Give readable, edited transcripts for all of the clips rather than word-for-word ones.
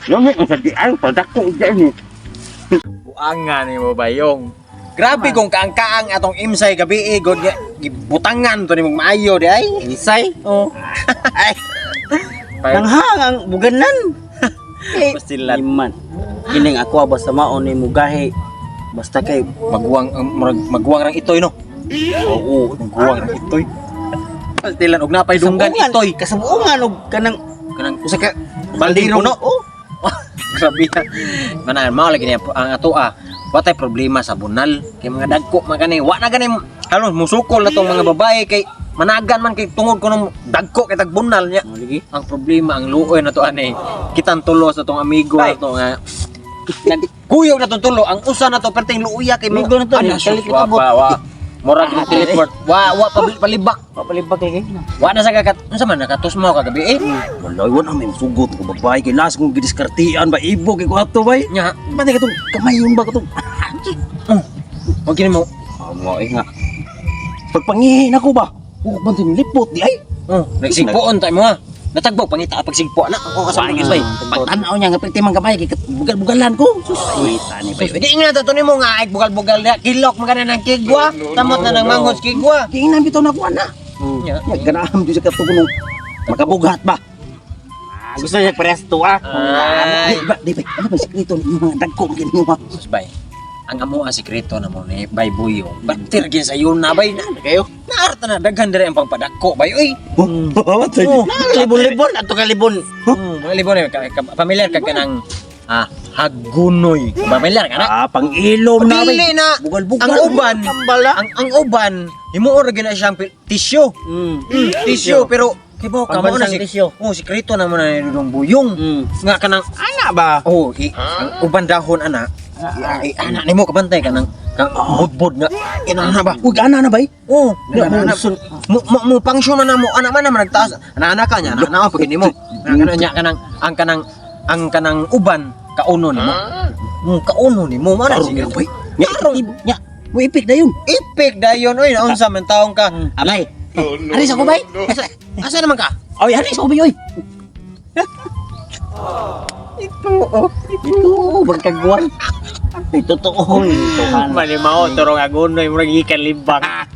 Lami ang sa diay padako ni. Buangan ni mo bayong. Grabe kung kaang-kaang atong imsay gabi eh, god nga gibutangan to nimong maayo di ay. Insay. Oh. Ay. Nanghang ang buganan. Pastilan. Iman. Kining ako basta mao ni mugahi. Basta kay Magwang ang murag magwang rang itoy no. Oo, magwang rang itoy. Pastilan og napay dunggan itoy. Kasabuongan og kanang Kanang usa ka Balding puno. Oh. Grabe. Mana mao lagi niya ang ato ah. Watay problema sa bunal kay mga dagko man kani. Wa na gani halos musukol na tong mga babae kay managan man kay tungod kuno dagko kay tagbunal niya. Mao lagi. Ang problema ang luoy na to ani kitang tulo sa tong amigo na to nga kuyog na tong tulo ang usa na to perting luoya kay Amigo na to, Ana, kalit sus, wa abot. pa wa murag ng teleport wa wa palibak Papalibak kay kay. wa na sa kakat unsa man nakatusmo kagabi eh. Walay wa na may sugot ko babae kay las kong gidiskartian ba ibo kay ko ato bay. Nya. Pati katong kamayon ba katong. Wag kini mo. Amo ay nga. Pagpangihi na ko ba? Ug man lipot di ay. Oh, nagsigpoon tayo mo ha. Natagbaw pangita pagsigpo na ako kasama gyud bay. Pagtanaw niya nga perti man gamay kay bugal-bugalan ko. Sus, kita ni bay. Di nga to nimo nga ay bugal-bugal na kilok man kana ng kigwa tamot na ng manghos kigwa. Kingnan bitaw na kuan na. Nya. Ya ganaham jud sa katong makabugat ba. Gusto niya presto ah. Ay. Di ba, di ba, ano ba sikreto ninyo mga dagko gini mo? Sus bay. Ang amo ang sikreto na mo ni Bay Buyong. Batir gyud sa yun na bay na. Kayo? Naarta na daghan dire ang pangpadako bay oy. Oh, libon-libon ato ka libon. Mga libon eh, pamilyar ka kanang hagunoy. Pamilyar ka na? Ah, pang-ilom na bay. Dili na. Bugal-bugal. Ang uban, ang uban, himuon ra gyud na siyang tisyo. Tisyo pero kibaw ka mo na Pambansang si tisyo. Oh, sikreto na mo na ni Dudong Buyong. Nga kanang Ana ba? oh, ang uban dahon ana. Ay, ana nimo kabantay kanang kang budbud nga inana ba? Uy, ana na bay? Oh, Na, na, mo mo mo pangsyon man na mo ana man na nagtaas. Ana ana ka niya, ana ana pag nimo. Ana niya kanang ang kanang ang kanang uban kauno nimo. Kauno nimo man Karon sige. nimo bay. Nya, nya. Mo ipik na yun. Ipik dayon oy naunsa man taong ka. Abay. Aris ako bay. Asa naman ka? Oy, aris ako bay oy. Ito oh. Ito, magkagwan. Ay, totoo. Tuhan. Malimao turong agunoy murag ikan libak.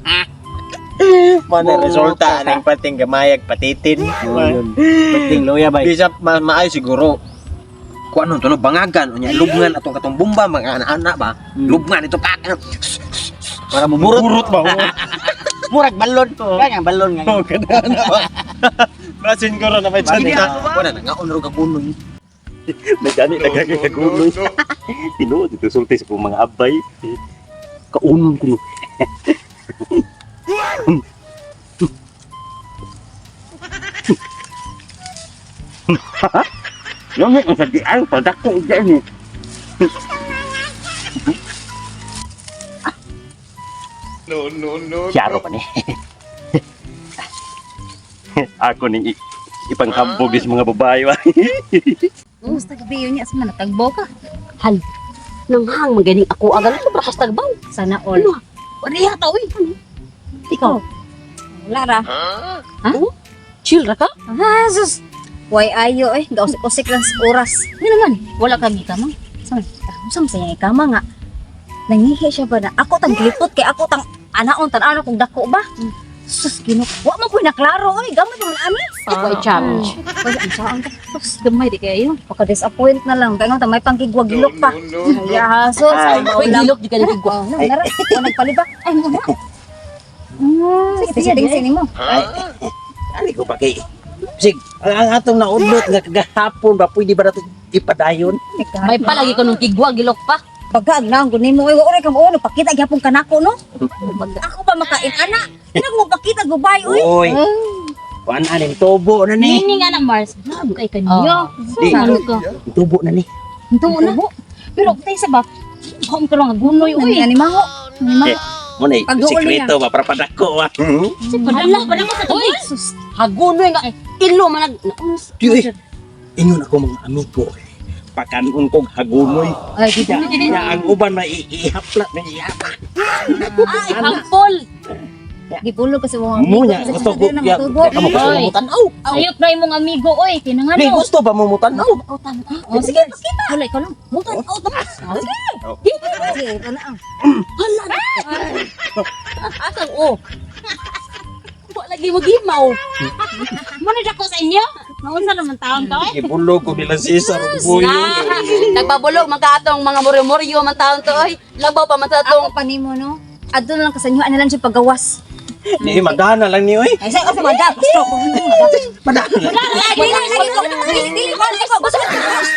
Mana resulta aning pating gamayag patitin. Pating loya bay. Di sa maayo siguro. Kuan nun tuno bangagan unya lubngan atong katong bomba mga ana-ana ba. Lubngan ito kak. Para mumurot. Murot ba? Murag balon. Kaya nga balon nga. Oh, kadana ba. Basin ko ron na may chanta. Wala na ngaon ro kagunoy. Nagani nagkakagunoy. Tinuod ito sulti sa kong mga abay. Kaunon ko. Lami ang sa diay padako ni. No, no, no. Siyaro pa ni. Ako ning ipanghambog sa mga babae ba. Basta gabi yun niya, sa manatagbo ka. Hal, nanghang maganing ako agal ito brakas tagbaw. Sana all. Ano? Wala yata, uy. Ano? Ikaw, Wala ra. ha? Chill ra ka? Ah, sus. Why ayo eh. Gausik-usik lang sa oras. Hindi naman, wala kang ikama. Sa sa sa kama nga. Nangihi siya ba na ako tang glipot kay ako tang anaon tan ano kung dako ba. Sus Ginoo. Wa man ko'y naklaro oy, gamay man ani. Ikaw ay challenge. Wala ang saan ka. Sus, gamay di kayo. Paka disappoint na lang. Kaya nga may pangkigwag gilok pa. No, no, no. Ay, sus. Ay. Uy, gilok di ka nagigwa. Oh, na, nara. O, nagpalibak. Ay, mo na. Sige, sige, sige mo. Ay, ari ko pa kay. Sig, ang atong naudlot nga kagahapon ba pwede ba nato ipadayon? May palagi ko nung kigwa, gilok pa. Pagkaag na ang gunin mo, oy, wa ka mo, no, pakita gyapon kanako no. Ako pa makain ana. Ano mo pakita gubay oy. Oy. Kuan aning tubo na ni. Nini nga na, Mars. Grabe kay kaniya. Di. Ano ka? Tubo na ni. Ito na. Pero tayo sa ba, home ka lang agunoy, uy. Ani maho. Ani maho. Mo na Pag-uuli sikreto ba para padako ba. Hala, uy. Hagunoy nga. Ilo man nag... Di oy. Ingon ako mga amigo. Pakanon kog hagunoy. Ay, di ba? Nya ang uban maiihapla na ihapa. Ay, hampol. Gibulog kasi mo. Munya gusto ko ya. Kamo gusto Oy. mo tan-aw. Sayop na imong amigo oy, Di kinangano. gusto ba mo tan-aw? Oh, sige, pakita. Wala ikaw lang. Mutan out ta. Sige, ito na. Hala. Asang o. Wa lagi mo gimaw. Mo na dako sa inyo. Naunsa naman taon ka oy? Gibulog ko nila Cesar boy. Ah, nagbabulog man ka atong mga muryo-muryo man taon to oy. Labaw pa man sa atong Ako pa nimo no. Adto na lang ka sa inyo, ano lang siya paggawas. Di madana lang ni oy. Ay, sa kasi madam, gusto ko. Madana. Dili, dili, dili, dili, dili, dili,